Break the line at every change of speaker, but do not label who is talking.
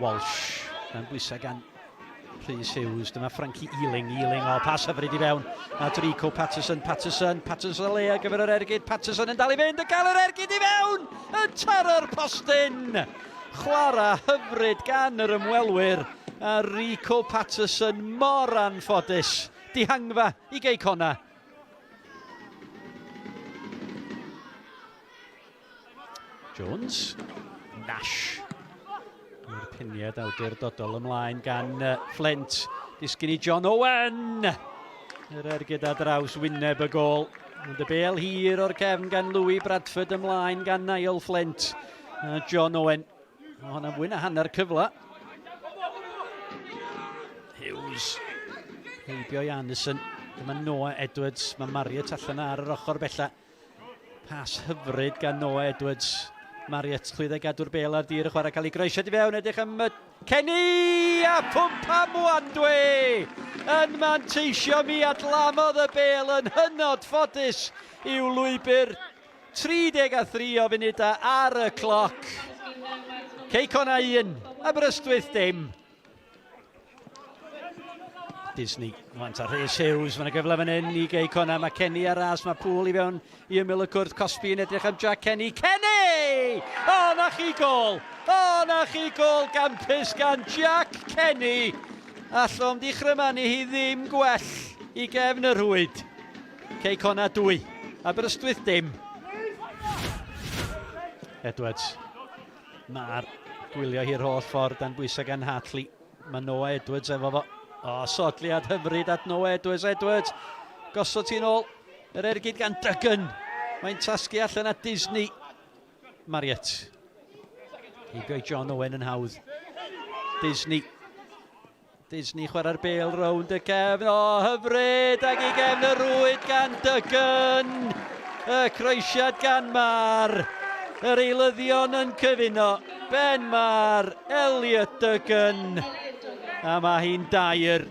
Walsh. Dan bwysau gan Rhys Hughes. Dyma Frankie Ealing. Ealing, o, pas hyfryd i fewn. At Rico Patterson. Patterson. Patterson o le ar gyfer yr ergyd. Patterson yn dal i fynd. Yn cael yr ergyd i fewn! Yn taro'r postyn! Chwarae hyfryd gan yr ymwelwyr. A Rico Patterson mor anffodus. Dihangfa i Gei Connah. Jones. Nash. Mae'r peniad awdurdodol ymlaen gan Flint. Disgyn i John Owen. Yr ergyd ar draws wyneb y gôl. Ond y bel hir o'r cefn gan Louis Bradford ymlaen gan Niall Flint. John Owen. Mae hwnna'n fwy na hanner cyfle. Hughes. Heibio i Anderson. Dyma Noah Edwards. Mae Marriott allan ar yr ochr bella. Pas hyfryd gan Noah Edwards. Marriott llwyddo i gadw'r bel ar dir y chwarae cael ei groesiad i fewn. Edrych am y Kenny! A pwmpa Mwandwe! Yn manteisio mi adlamodd y bel yn hynod ffodus i'w lwybr. 33 o funudau ar y cloc. Cei Connah 1, Aberystwyth dim. Disney. Rwan ta Rhys Hughes, mae'n gyfle fan hyn i Gei Connah. Mae Kenny ar ras, mae Pŵl i fewn i ymyl y cwrt. Cosby yn edrych am Jack Kenny. Kenny! O, na chi gol! O, na chi gol gampus gan Jack Kenny! Allom di chrymanu hi ddim gwell i gefn y rhwyd. Cei Connah 2, Aberystwyth dim. Edwards. Mae'r gwylio hi'r holl ffordd dan bwysau gan Hartley. Mae Noah Edwards efo fo. O, sodliad hyfryd at Noah Edwards. Edwards, gosod ti'n ôl. Yr ergyd gan Duggan. Mae'n tasgu allan at Disney. Marriott. Heibio i John Owen yn hawdd. Disney. Disney chwarae'r bêl rownd y cefn. O, hyfryd! Ac i gefn y rwyd gan Duggan. Y croesiad gan Mar. Yr eilyddion yn cyfuno. Ben Mar, Elliot Duggan. A mae hi'n dair.